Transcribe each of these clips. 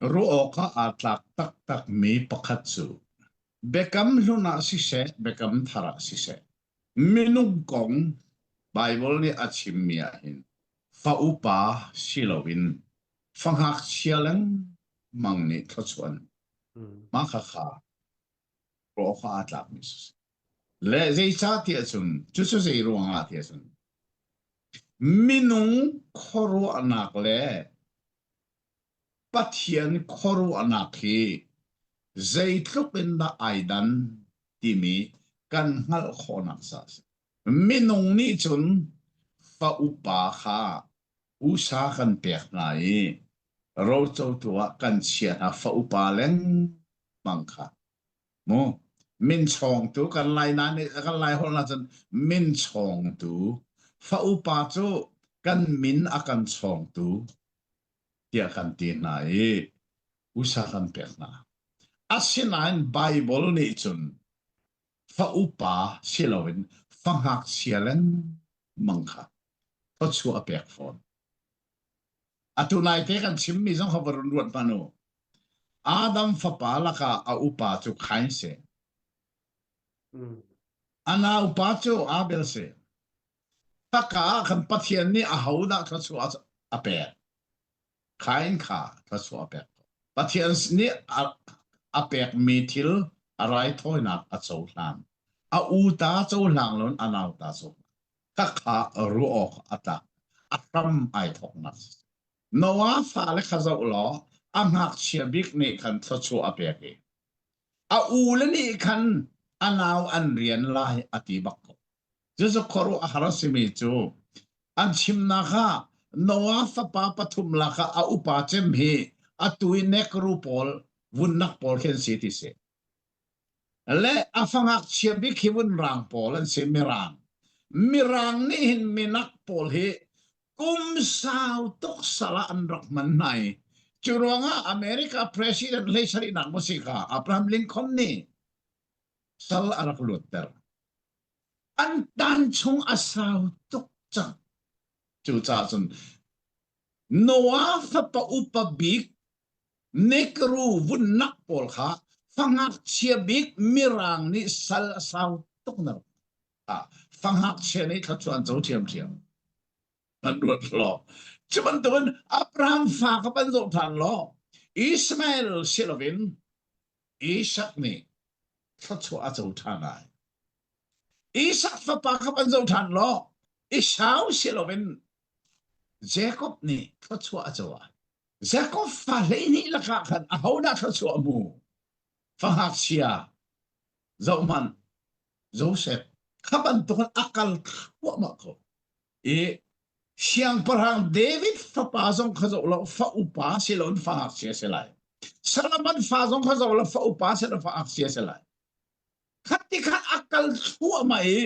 Ruah awkah aa tlak taktakmi pakhat cu Biakam Hlun ah siseh, Biakam Thar ah siseh, minung kong Baibal nih a chimmi ahhin fa upa si loin fa ngakchia lengmang nih thluachuah an mah khakha ruah awkah aa tlakmi si. Le zeicah tiah cun cucu zei ruangah tiah cun minung khuaruahnak le Pathian khuaruahnak hi zeitluk in dah ai dan timi kan hngalh khawhnak ca a si. Minung nih cun fa upa kha usa kan pek hna i rocotu ah kan chiah hna fa upa lengmang kha. Mu min chawngtu kan lai na nih kan lai holh na cun min chawngtu fa upa cu kan min a kan chawngtu tiah kan ti hna i usa kan pek hna. Asinain Baibal nih cun fa upa si loin fa ngakchia lengmang kha thluachuah a pek fawn. Atu naite kan chimmi zong kha va run ruat hmanh u. Adam fapa lakah a upa cu Khain si. A naupa cu Abel si. Haka ah khan Pathian nih ahodah thluachuah a pek? Khain kha thluachuah a pek. Pathian nih a, a pekmi thil a raithawinak a cohlan. A u ta cohlang loin a nau ta cohlang. Khakha ruah awk a tlak. A hram ai thawknak. Noah fale kha zoh law a ngakchia bik nih khan thluachuah a pek i a ule nih khan a nau an rian lai a ti bak ko. Cucu khuaruah a har a simi cu an chimnak ah Noah fapa pathum lakah a upa cem hi atu i Nekru pawl vunnak pawl khi an si ti si. Le a fangakchia bik hi vunrang pawl an si Mirang. Mirang nih hin minak pawl hi kum sau tuk sal ah an rak hman hna i cu ruangah America President hlei sarihnak maw si kha Abraham Lincoln nih sal a rak luatter. An tan chung a sau tuk cang. Cucaah cun Noah fapa upa bik Nekru vunnak pawl kha fangakchia bik Mirang nih sal a sau tuk na ah fangakchia nih thluachuah an co ṭhiamṭhiam. An ruat law. Cu bantukin Abraham fa kha van zoh ṭhan law Ishmael si loin Isak nih thluachuah a co ṭhan ai. Isak fapa kha van zoh ṭhan law Esau si loin Jakob nih thluachuah a co ai. Jakob fa 12 lakah khan ahodah thluachuah a hmu? Fa ngakchia zohhmanh Joseph kha bantukin a kal thluahmah ko. I siangpahrang David fapa zong kha zoh lo fa upa si loin fa ngakchia si lai. Solomon fa zong kha zoh lo fa upa si lo fa ngakchia si lai. Khat ti khan a kal thluahmah i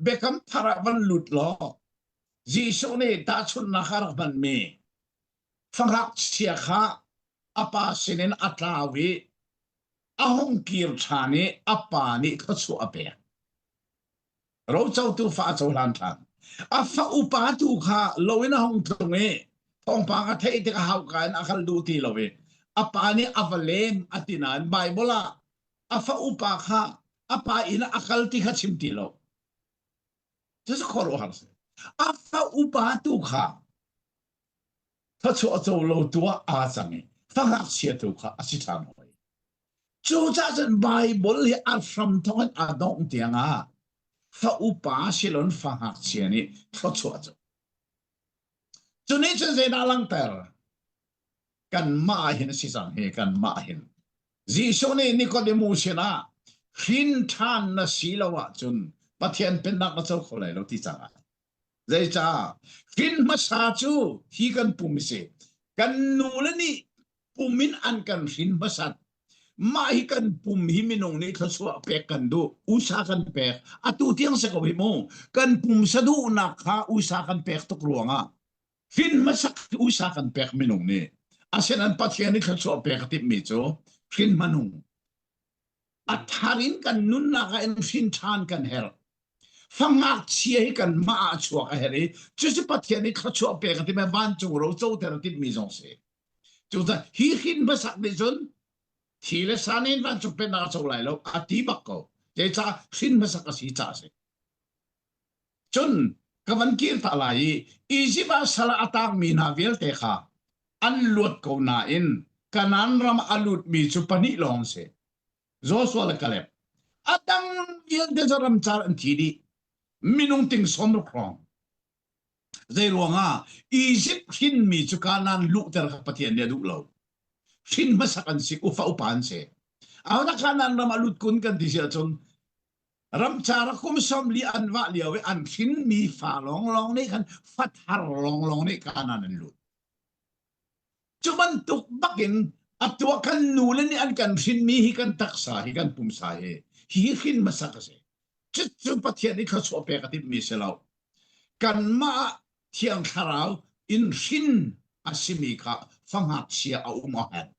Biakam Thar ah van lut law Jesuh nih tahchunhnak a rak hmanmi fa ngakchia kha a pa sinin a tlau i a hung kir ṭhan i a pa nih thluachuah a pek. Rocotu fa a cohlan ṭhan. A fa upa tu kha lo in a hung tlung i thawngpang a theih tikah hauka in a kal duh ti lo i a pa nih a va lem a ti nain Baibal ah a fa upa kha a pa inn ah a kal ti kha chim ti lo. Cucu khuaruahhar si. A fa upa tu kha thluachuah co lo tu ah aa cang i fa ngakchia tu kha a si ṭhan hoi. Cucaah cun Baibal hi a hram thawk in a dongh tiang ah fa upa silon fa ngakchia nih thluachuah cu. Cu nih cun zeidah langhter? Kanmah hin a si cang hi kanmah hin. Jesuh nih Nikodemu sinah hrin ṭhan na si lo ahcun Pathian pennak na co kho lai lo ti cang ah. Zeicah? Hrin hmasa cu hi kan pum a si. Kan nule nih pum in an kan hrin hmasat. Mah hi kan pum hi minung nih thluachuah pek kan duh. Usa kan pek. Atu tiang si ko hi mu. Kan pum saduhnak kha usa kan pek tuk ruangah hrin hmasak usa kan pek minung nih. Asinain Pathian nih thluachuah pek a timhmi cu hrin hmanung. A thar in kan nunnak ah in hrin ṭhan kan herh. Fangakchia hi kanmah ah a chuak a herh i cucu Pathian nih thluachuah pek a timh i vancung ro coter a timhmi zong si. Cucaah hi hrin hmasak nih cun thi le sa nih vancung pennak a co lai lo a ti bak ko. Zeicah hrin hmasak a si caah a si. Cun ka van kir ta lai i Izipt ah sal ah a tangmi hna vialte kha an luat ko nain Kanaan ram a lutmi cu pahnih lawng an si. Joshua le Caleb. A dang vialte cu ramcar an thi dih. Minung ting sawm ruk hrawng. Zei ruangah Izipt hrinmi cu Kanaan luhter kha Pathian nih a duh lo. Hrin hmasak an si, ufa upa an si. Ahodah Kanaan ram a lut kun kan ti si ahcun ramcar ah kum 40 an vah lio i an hrinmi fa lawnglawng nih khan fathar lawnglawng nih Kanaan an lut. Cu bantuk bakin a tuah kan nule nih an kan hrinmi hi kan taksa hi kan pumsa hi hi hrin hmasak a si. Cucu Pathian nih thluachuah pek a timhmi si lo. Kanmah ah Thiang Thlarau in hrin a simi kha fangakchia a um a herh.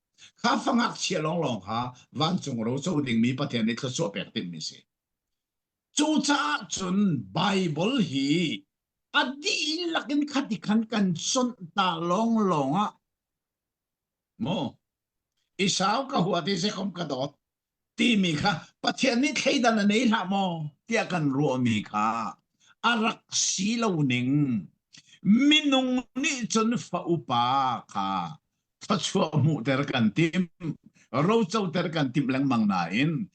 Kha fangakchia lawnglawng kha vancung ro co dingmi Pathian nih thluachuah pek timhmi si. Cucaah cun Baibal hi a dihlak in khati khan kan conh ta lawnglawng ah maw Esau ka huat i Jakob ka dawt timi kha Pathian nih thleidan a nei hlah maw tiah kan ruahmi kha a rak si lo ning minung nih cun fa upa kha thluachuah hmuhter kan tim rocoter kan timh lengmang nain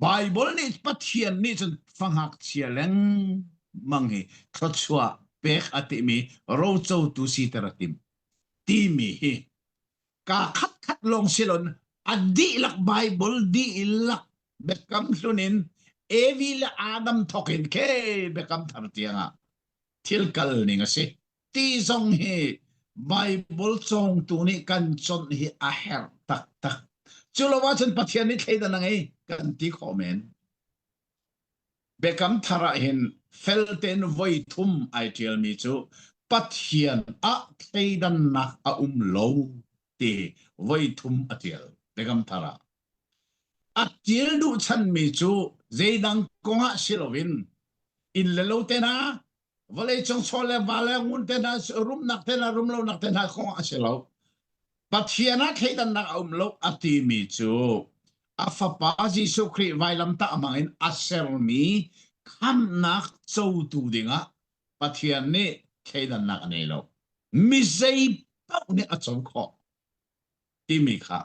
Baibal nih Pathian nih cun fangakchia lengmang hi thluachuah pek a timi rocotu siter a timh timi hi kaa khatkhat lawng si loin a dihlak Baibal dihlak biakam hlun in Evi le Adam thawk in khe biakam thar tiangah thil kal ning a si. Ti zong hi Baibal cawngtu nih kan conh hi a herh taktak. Cu lo ahcun Pathian nih thleidan a ngei kan ti khawh men. Biakam thar ah hin fel tein voi thum ai ṭialmi cu Pathian ah thleidannak a um lo ti voi thum a ṭial. Biakam thar ah. A ṭial duh chanmi cu zeidang kongah si loin inn le lo te hna vawleicung chaw le va le ngun te hna rumnak te hna rumlonak te hna kong a si lo Pathian ah thleidannak a um lo a timi cu a fapa Jesuh Khrih vailamtah hmang in a sermi khamhnak cotu dingah Pathian nih thleidannak a nei lo mi zei paoh nih a co khawh timi kha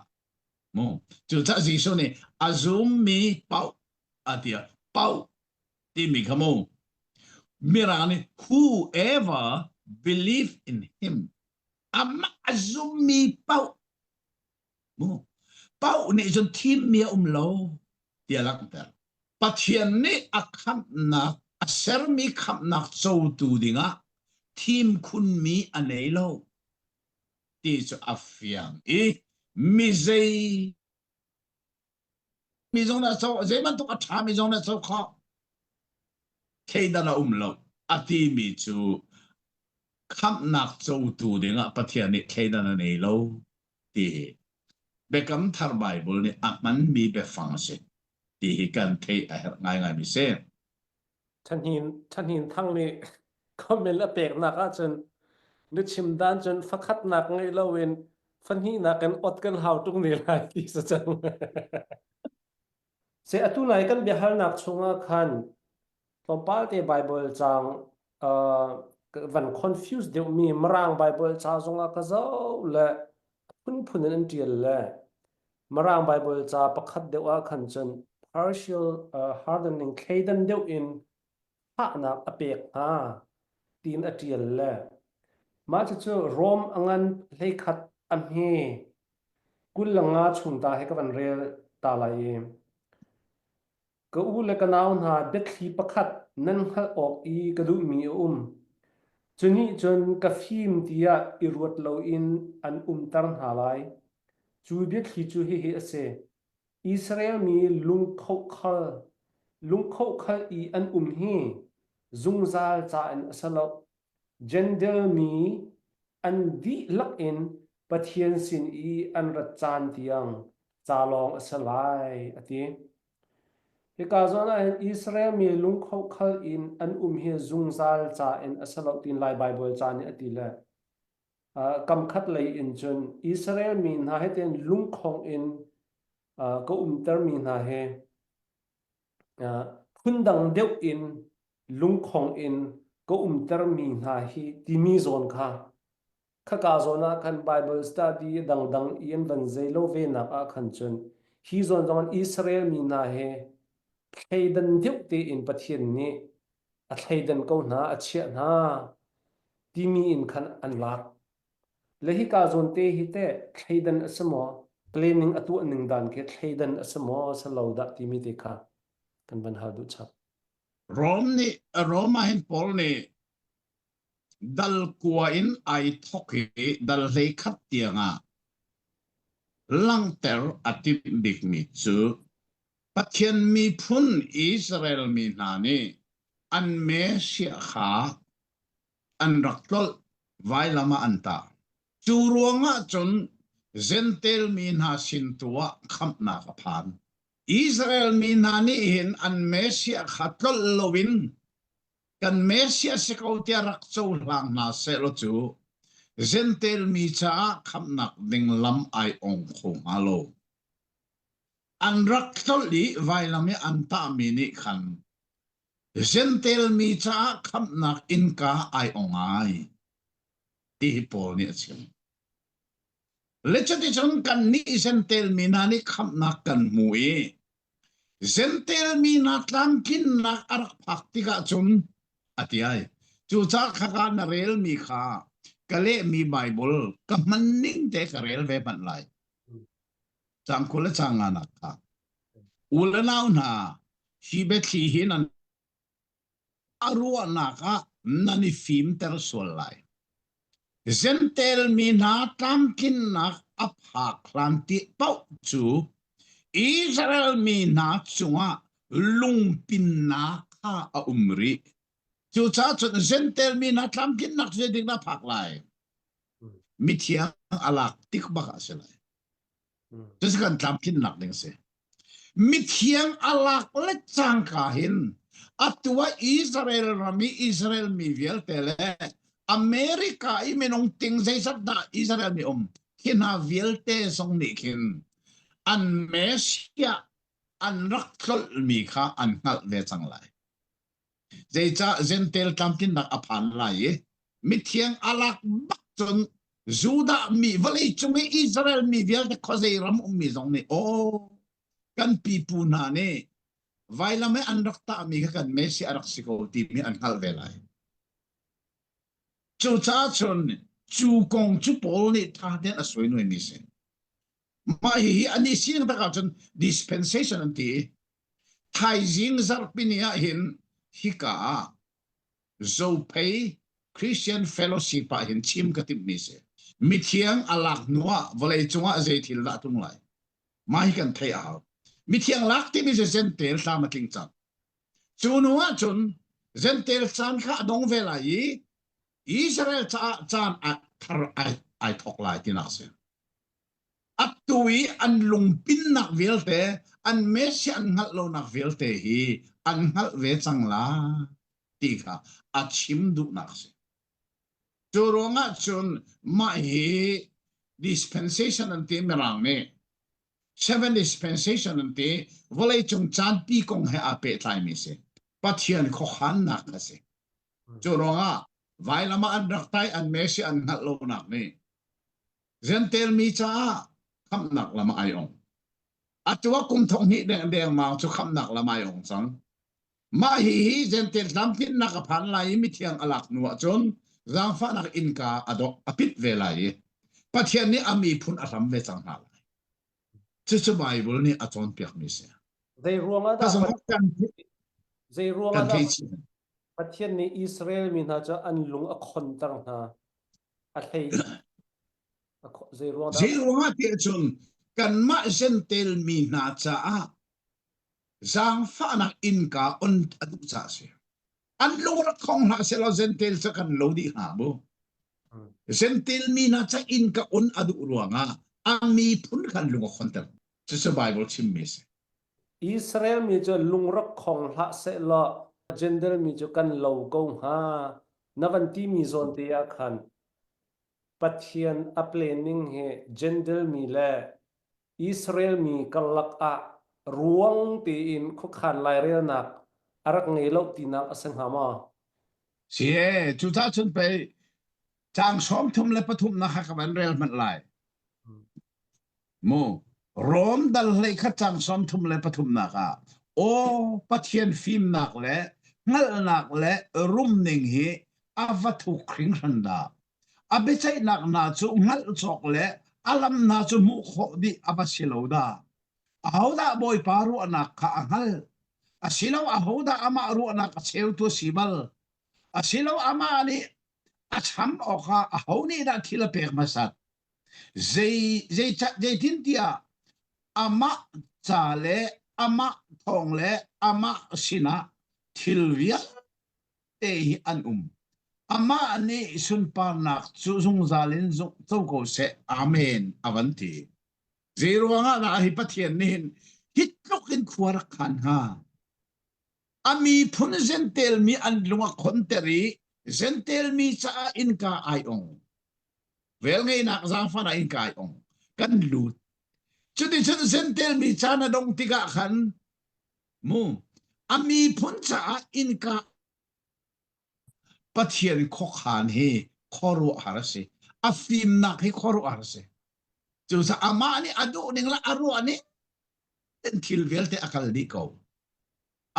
mu cucaah Jesuh nih a zummi paoh a ti paoh timi kha mu Mirang nih whoever believe in him amah a zummi paoh mu paoh nih cun thimmi a um lo ti a langhter Pathian nih a khamhnak a sermi khamhnak cotu dingah thim khunmi a nei lo ti cu a fiang i mi zei mi zong nih a co zei bantuk a ṭhami zong nih a co khawh thleidan a um lo a timi cu khamhnak cotu dingah Pathian nih thleidan a nei lo ti hi Biakam Thar Baibal nih a hmanmi biafang a si ti hi kan theih a herh ngaingaimi si. Ṭhahnin Ṭhahnin Thang nih comment a peknak ahcun na chim dan cun fakhatnak ngeih loin fahnihnak in ot kan hau ṭung ne lai ti si cang. Se atu nai kan biahalnak chungah khan tlawmpal te Bible caang uh, van confuse deuhmi Mirang Bible ca zongah ka zoh le phunphun in an ṭial le Mirang Bible ca pakhat deuh ah khan cun partial uh, hardening thleidan deuh in fahnak a pek hna tiin a ṭial le mah cucu Rom a ngan 11 a hme 25 chung ta he ka van rel ta lai i Ka u le ka nau hna biathli pakhat nan hngalh awk i ka duhmi a um. Cu nih cun ka fim tiah i ruat loin an umter hna lai. Cu biathli cu hihi a si: Israel mi lungkhohkhal lungkhohkhal i an um hi zungzal ca in a si lo. Jentail mi an dihlak in Pathian sin i an rat caan tiang ca lawng a si lai, a ti. Hika zawn ah hin Israel mi lungkhokhal in an um hi zungzal ca in a si lo tiin Lai Baibal ca nih a ti le. Kamkhat lei in cun Israel mi hna he tein lungkhong in ka umtermi hna he phundang deuh in lungkhong in ka umtermi hna hi timi zawn kha khaka zawn ah khan Bible study dangdang i an van zei lo ve nak ah khan cun hi zawn zong in Israel mi hna he thleidan deuh tein Pathian nih a thleidan ko hna a chiah hna timi in khan an lak. Le hika zawn te hi teh thleidan a si maw? Planning a tuah ning dan khi thleidan a si maw si lo dah timi te kha kan van hal duh chap. Rom nih Rom ah hin Paul nih dal kua in ai thok i dal 11 tiangah langhter a timh bikmi cu Pathian miphun Israel mi hna nih an Messiah kha an rak tlolh, vailam ah an tah. Cu ruangah cun Jentail mi hna sin tu ah khamhnak a phan. Israel mi hna nih hin an Messiah kha tlolh loin kan Messiah si ko tiah rak cohlang hna sehlaw cu Jentail mi caah khamhnak ding lam ai ong kho hnga lo. An rak tlolh i vailam i an tahmi nih khan Jentail mi caah khamhnak innka ai ong ai ti hi Paul nih a chim. Le cuticun kannih Jentail mi hna nih khamhnak kan hmu i Jentail mi hna tlamtlinnak a rak phak tikah cun a ti ai. Cucaah khaka na relmi kha ka lehmi Baibal ka hman ning te ka rel ve hmanh lai. Caang 20 le caang nganak kha. U le nau hna, hi biathli hi nan a ruahnak ah nan i fimter sual lai. Jentail mi hna tlamtlinnak a phak hlan ti paoh cu Israel mi hna cungah lungpinnak kha a um rih. Cucaah cun Jentail mi hna tlamtlinnak cu zeitindah phak lai? Mithiang a lak tik bak ah a si lai. Cucu kan tlamtlinnak ding a si. Mithiang a lak le cangka hin atu ah Israel ram i Israel mi vialte le America i minung ting zeizat dah Israel mi um khi hna vialte zong nih khin an Messiah an rak tlolhmi kha an hngalh ve cang lai. Zeicah Jentail tlamtlinnak a phan lai i mithiang a lak bak cun Judah mi vawleicung i Israel mi vialte khuazei ram ummi zong nih aw kan pipu hna nih vailam i an rak tahmi kha kan Messiah a rak si ko timi an hngalh ve lai. Cucaah cun cu kong cu Paul nih ṭha tein a sawinuaimi si. Mah hihi an i sining tak ahcun dispensation an ti i Thaizing zarhpini ah hin hika ah Zophei Christian Fellowship ah hin chim ka timhmi si. Mithiang a lak hnu ah vawleicung ah zei thil dah tlung lai? Mah hi kan theih a hau. Mithiang lak timi cu Jentail hlam a tling cang. Cu hnu ah cun Jentail caan kha a dong ve lai i Israel caah caan thar ai, ai thawk lai tinak a si. Atu i an lungpinnak vialte, an Messiah an hngalh lonak vialte hi an hngalh ve cang la ti kha a chim duhnak a si. Cu ruangah cun mah hi dispensation an ti Mirang nih seven dispensation an ti vawleicung caanpi kong he aa pehtlaimi si. Pathian khuakhannak a si. Cu ruangah vailam ah an rak tai an Messiah an hngalh lonak nih Jentail mi caah khamhnak lam ai ong. Atu ah kum thong hnih deng dengmang cu khamhnak lam ai ong cang. Mah hi hi Jentail tlamtlinnak a phan lai i mithiang a lak hnu ahcun zaangfahnak innka a dok a pit ve lai i Pathian nih a miphun a hlam ve cang hna lai. Cucu Bible nih a cawnpiakmi si. Zei ruangah dah zei ruangah dah Pathian nih Israel mi hna cu an lung a khonter hna? A hlei zei ruang dah Zei ruangah tiah cun kanmah Jentail mi hna caah zaangfahnak innka on a duh caah a si. An lung rak khong hlah sehlaw Jentail cu kan lo dih hnga mu. Jentail mi hna ca innka on a duh ruangah a miphun khan lung a khonter. Cucu Bible chimmi a si. Israel mi cu lung rak khong hlah sehlaw Jentail mi cu kan lo ko hnga. Na van timi zawn te ah khan. Pathian a planning hi Gentile mi le Israel mi karlak ah ruang tein khuakhan lairelnak a rak ngei lo tinak a si hnga maw? Si e, cucaah cun pei caang 33 na kha ka van rel hmanh lai. Mu Rom dal hlei khat caang 33 ah aw Pathian fimnak le hngalhnak le rumning hi a va thuk hringhran dah. A biaceihnak hna cu hngalh cawk le a lam hna cu hmuh khawh dih a va si lo dah. Ahodah Bawipa ruahnak kha a hngalh? Asilo ahodah amah ruahnak a cheutu a si bal? Asilo amah nih a cham awkah aho nih dah thil a pek hmasat? Zei, zeitintiah amah ca le amah thawng le amah sinah thil vialte hi an um. Amah nih sunparnak cu zungzal in co ko seh. Amen a van ti. Zei ruangah dah hi Pathian nih hin hi tluk in khua rak khan hnga? A miphun Jentail mi an lung a khonter i Jentail mi caah innka ai ong. Velngeihnak zaangfah ah innka ai ong. Kan lut. Cuticun Jentail mi caan a dong tikah khan mu a miphun caah innka Pathian khuakhan hi khuaruahhar a si. A fimnak hi khuaruahhar a si. Cucaah amah nih a duh ning le a ruah ning thil vialte a kal dih ko.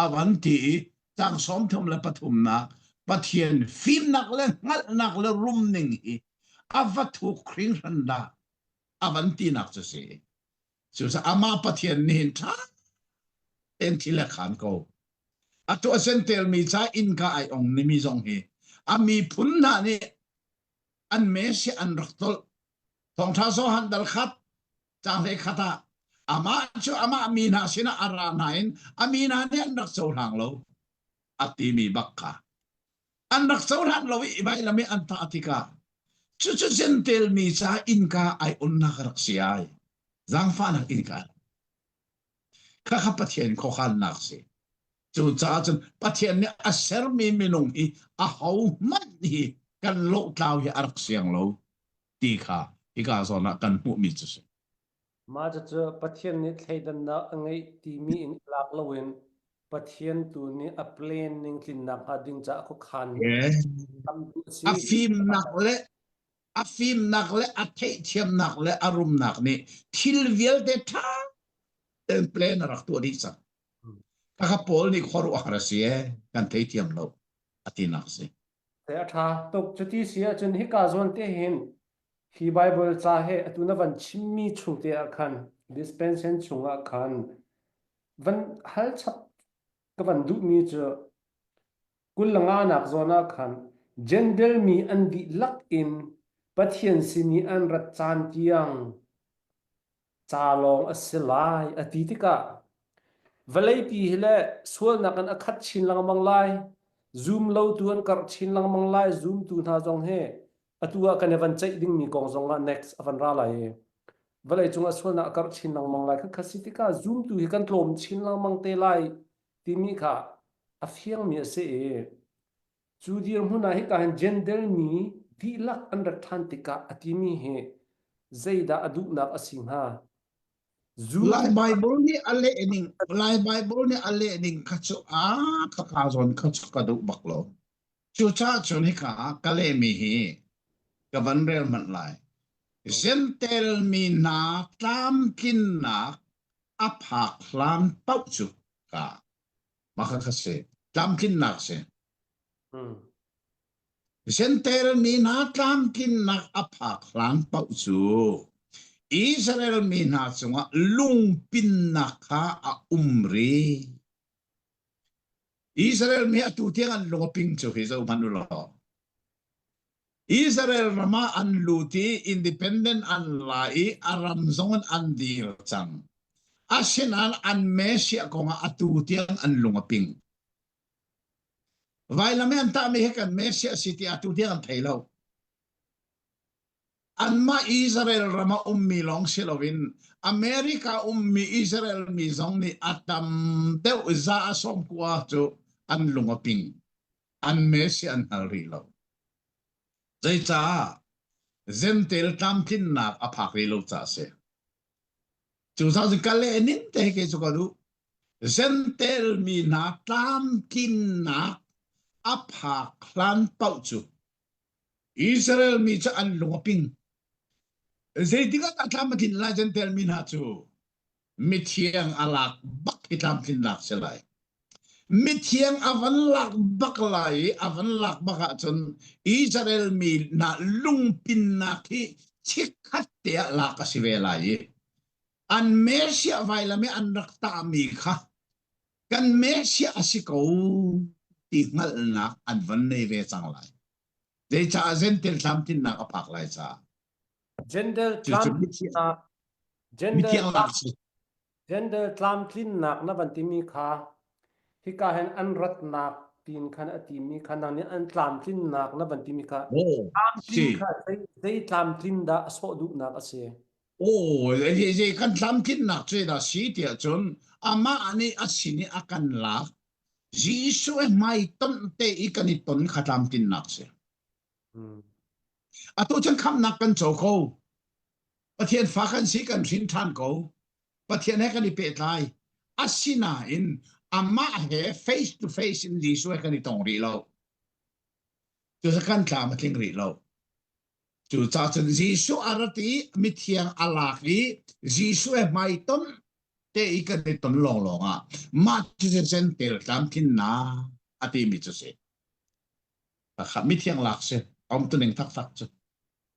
A van ti i caang 33nak Pathian fimnak le hngalhnak le rumning hi a va thuk hringhran dah a van tinak cu si. Cucaah amah Pathian nih hin ṭha tein thil a khan ko. Atu a sentelmi ca innka ai ong nimi zong hi a miphun hna nih an Messiah an rak tolh. Thawngṭha Johan dal khat caang hlei khat ah amah cu amah mi hna sinah a ra hna in a mi hna nih an rak cohlang lo a timi bak kha an rak cohlan lo i vailam i an tah tikah cucu Jentail mi ca innka ai onnak rak si ai zaangfahnak innka Khakha Pathian khuakhannak si. Cucaah cun Pathian nih a sermi minung hi ahohmanh hi kan lohtlau hi a rak siang lo ti kha hika zawn ah kan hmuhmi cu si. Mah cucu Pathian nih thleidannak a ngeih timi in lak loin Pathian tu nih a plan ning tlinnak hnga ding caah khuakhan tam duh a si. A fimnak le a fimnak le a theihthiamnak le a rumnak nih thil vialte ṭha tein plan a rak tuah dih cang. Khakha Paul nih khuaruahhar a si ee, kan theithiam lo a tinak a si. A ṭha tuk. Cuti si ahcun hika zawn te hin hi Bible ca he atu na van chimmi chung te ah khan dispensation chung ah khan van hal chap ka van duhmi cu 25nak zawn ah khan Jentail mi an dihlak in Pathian sin i an rat caan tiang ca lawng a si lai a ti tikah vawleipi hi le sualnak in a khat chin lengmang lai zum lotu an karh chin lengmang lai zumtu hna zong hi atu ah kan i van ceih dingmi kong zong ah next a van ra lai i vawlei cungah sualnak a karh chin lengmang lai kha si tikah zumtu hi kan tlawm chin lengmang te lai timi kha a fiangmi a si i cu dirhmun ah hika hin Jentail mi dihlak an rat ṭhan tikah a timi hi zeidah a duhnak a si hnga? Lai Bible nih a leh ning Lai Bible nih a leh ning kha cu a ka ka zawn kha cu ka duh bak lo. Cucaah cun hika ka lehmi hi ka van rel hmanh lai. Jentail mi hna tlamtlinnak a phak hlan paoh cu ka mah kha kha si tlamtlinnak si. Jentail mi hna tlamtlinnak a phak hlan paoh cu Israel mi hna cungah lungpinnak kha a um rih. Israel mi atu tiang an lung a ping cu hi zoh hmanh u law. Israel ram ah an lut i independent an la i a ram zong in an dir cang. Asinain an Messiah kong ah atu tiang an lung a ping. Vailam i an tahmi hi kan Messiah si ti atu tiang an thei lo. Anmah Israel ram ah ummi lawng si loin America ummi Israel mi zong nih a tam deuh za a 90 cu an lung a ping. An Messiah an hngal rih lo. Zeicah? Zentel tlamtlinnak a phak rih lo caah a si. Cucaah cun ka leh ning te hi kei cu ka duh. Zentel mi hna tlamtlinnak a phak hlan paoh cu Israel mi cu an lung a ping. Zeitik ah dah tlam a tlin lai Zentel mi hna cu? Mithiang a lak bak i tlamtlinnak si lai. Mithiang a van lak bak lai i a van lak bak ahcun Israel mi hna lungpinnak hi chikkhat te ah lak a si ve lai i an Messiah vailam i an rak tahmi kha kan Messiah a si ko ti hngalhnak an van nei ve cang lai. Zeicah Gentel tlamtlinnak a phak lai caah. Gender tlamtlinnak gender gender tlamtlinnak na van timi kha hika hin an ratnak tiin khan a timi kha nang nih an tlamtlinnak na van timi kha tlamtlin kha zei tlamtlin dah a sawh duhnak a si? Oh, zei kan tlamtlinnak cu dah si tiah cun amah nih a sin i a kan lak Jesuh hmai ton te i kan i ton kha tlamtlinnak si. Atu cun khamhnak kan co ko. Pathian fa kan si kan hrin ṭhan ko. Pathian he kan i pehtlai. Asinain amah he face to face in Jesuh he kan i tong rih lo. Cucu kan tlam a tling rih lo. Cucaah cun Jesuh a rat i mithiang a lak i Jesuh he hmaiton te i kan i ton lawnglawng ah mah cu zentel tlamtlinnak a timi cu si. Takha mithiang lak si umtuning taktak cu.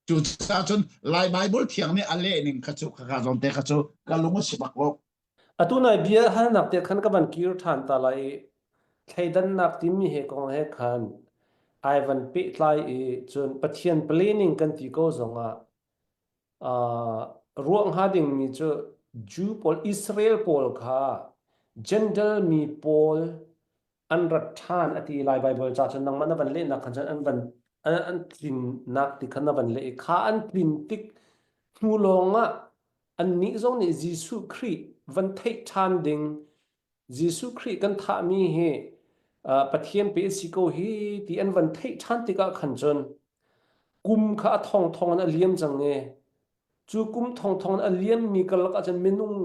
Cucaah cun Lai Bible thiang nih a leh ning kha cu khaka zawn te kha cu ka lung a si bak lo. Atu nai bia halnak te khan ka van kir ṭhan ta lai i thleidannak timi he kong he khan ai van pehtlai i cun Pathian planning kan ti ko zongah uh, ruah hnga dingmi cu Jew pawl Israel pawl kha Gentile mi pawl an rat ṭhan a ti lai Baibal ca cun nangmah na van lehnak khan cun an van an tlinnak ti khan na van leh i kha an tlin tik hnu lawngah annih zong nih Jesuh Khrih van theih ṭhan ding Jesuh Khrih kan thahmi hi Pathian pe si ko hi ti an van theih ṭhan tikah khan cun kum kha a thongthong in a liam cang i cu kum thongthong in a liammi karlak ah cun minung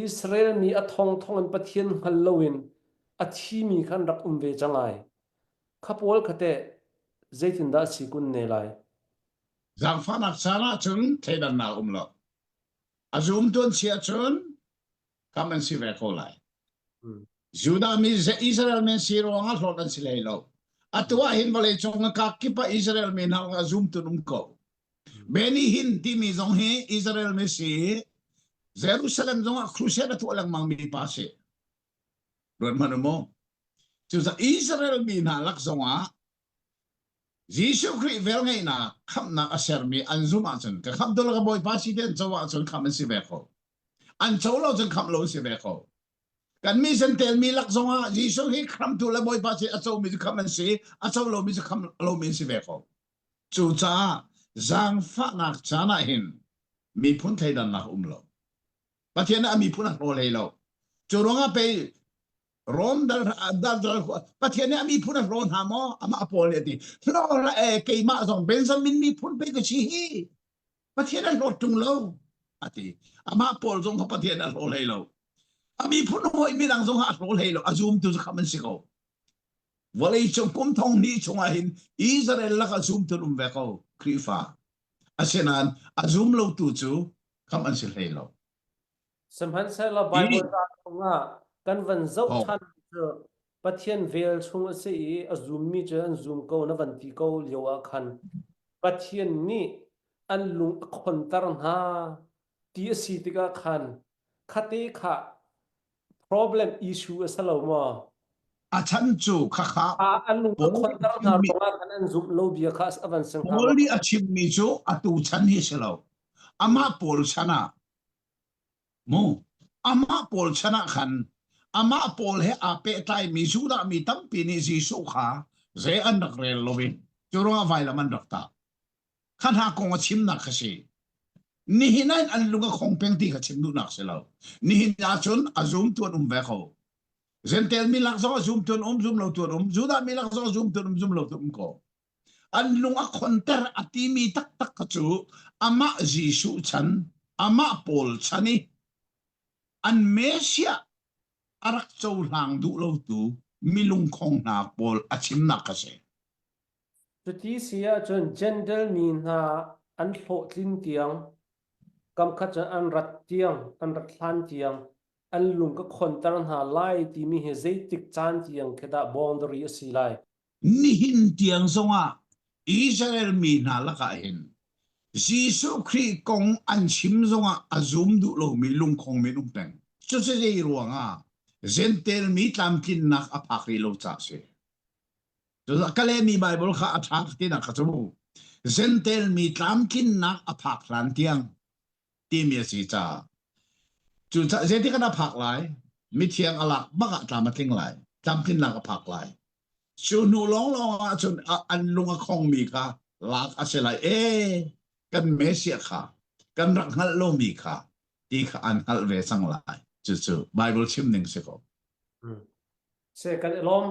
Israel mi a thongthong in Pathian hngal loin a thimi kha an rak um ve cang ai. Kha pawl kha teh zeitindah a si kun ne lai? Zaangfahnak caan ahcun thleidannak um lo. A zumtu an si ahcun kam an si ve ko lai. Judah mi Israel mi si ruangah hlawt an si hlei lo. Atu ah hin vawlei cung ka kip ah Israel mi hna a zumtu um ko. Benny Hinn timi zong hi Israel mi si Jerusalem zong ah crusade a tuah lengmang mi pa si. Ruat hmanh u mu. Cucaah Israel mi hna lak zongah Jesuh Khrih velngeihnak khamhnak a sermi an zumh ahcun ka khamhtu le ka Bawipa si ti an co ahcun khamh an si ve ko. An co lo cun khamh lo si ve ko. Kan mi zentel mi lak zongah Jesuh hi khamhtu le Bawipa si a comi cu khamh an si, a co lomi cu khamh lomi an si ve ko. Cucaah zaangfahnak caan ah hin miphun thleidannak um lo. Pathian nih a miphun a hlaw hlei lo. Cu ruangah pei Rom dal dal dal Pathian nih a miphun a hlaw hna maw? Amah Paul nih a ti. Hlaw hlah e keimah zong Benjamin miphun pei ka si hi. Pathian a hlawt ṭung lo a ti. Amah Paul zong kha Pathian a hlaw hlei lo. A miphun hawi midang zong a hlaw hlei lo. A zumtu cu kham an si ko. Vawlei cung kum thong hnih chungah hin Israel lakah zumtu um ve ko Khrihfa. Asinain a zum lotu cu kham an si hlei lo. Sihmanhsehlaw Baibal ca chungah kan van zoh ṭhan cu Pathian vel chung a si i a zummi cu an zum ko na van ti ko lio ah khan Pathian nih an lung a khonter hna ti a si tikah khan khate kha problem issue a si lo maw? A chan cu khakha an lung a khonter hna ruangah khan an zumh lo bia kha a van si hnga Paul nih a chimmi cu atu chan hi si lo. Amah Paul chan ah Mu amah pawl chan ah khan amah pawl he aa pehtlaimi Judah mi tampi nih Jesuh kha zei an rak rel lo i cu ruangah vailam an rak tah. Kha hna kong a chimnak kha si. Nihin ah an lung a khong peng ti kha chim duhnak si lo. Nihin ahcun a zumtu an um ve ko. Gentel mi lak zong a zumtu an um, zum lo tu an um. Judah mi lak zong a zumtu an um, zum lo tu um ko. An lung a khonter a timi taktak kha cu amah Jesuh chan, amah Paul chan i an Messiah a rak cohlang duh lotu milungkhong hna pawl a chimnak kha si. Cuti si ahcun Jentail mi hna an hlawhtlin tiang, kamkhat cun an rat tiang, an rat hlan tiang an lung ka khonter hna lai timi hi zeitik caan tiang khi dah boundary a si lai? Nihin tiang zongah Israel mi hna lakah hin Jesuh Khrih kong an chim zongah a zum duh lomi lungkhong men um peng. Cucu zei ruangah Jentail mi tlamtlinnak a phak rih lo caah a si. Cucaah ka lehmi Baibal kha a ṭha tinak kha cu Jentail mi tlamtlinnak a phak hlan tiang timi a si caah cucaah zeitik ah a phak lai mithiang a lak bak ah tlam a tling lai tlamtlinnak a phak lai cu hnu lawnglawng ah cun an lung a khongmi kha lak a si lai e kan Messiah kha kan rak hngalh lomi kha ti kha an hngalh ve cang lai cucu Bible chim ning si ko Se kan i lawm.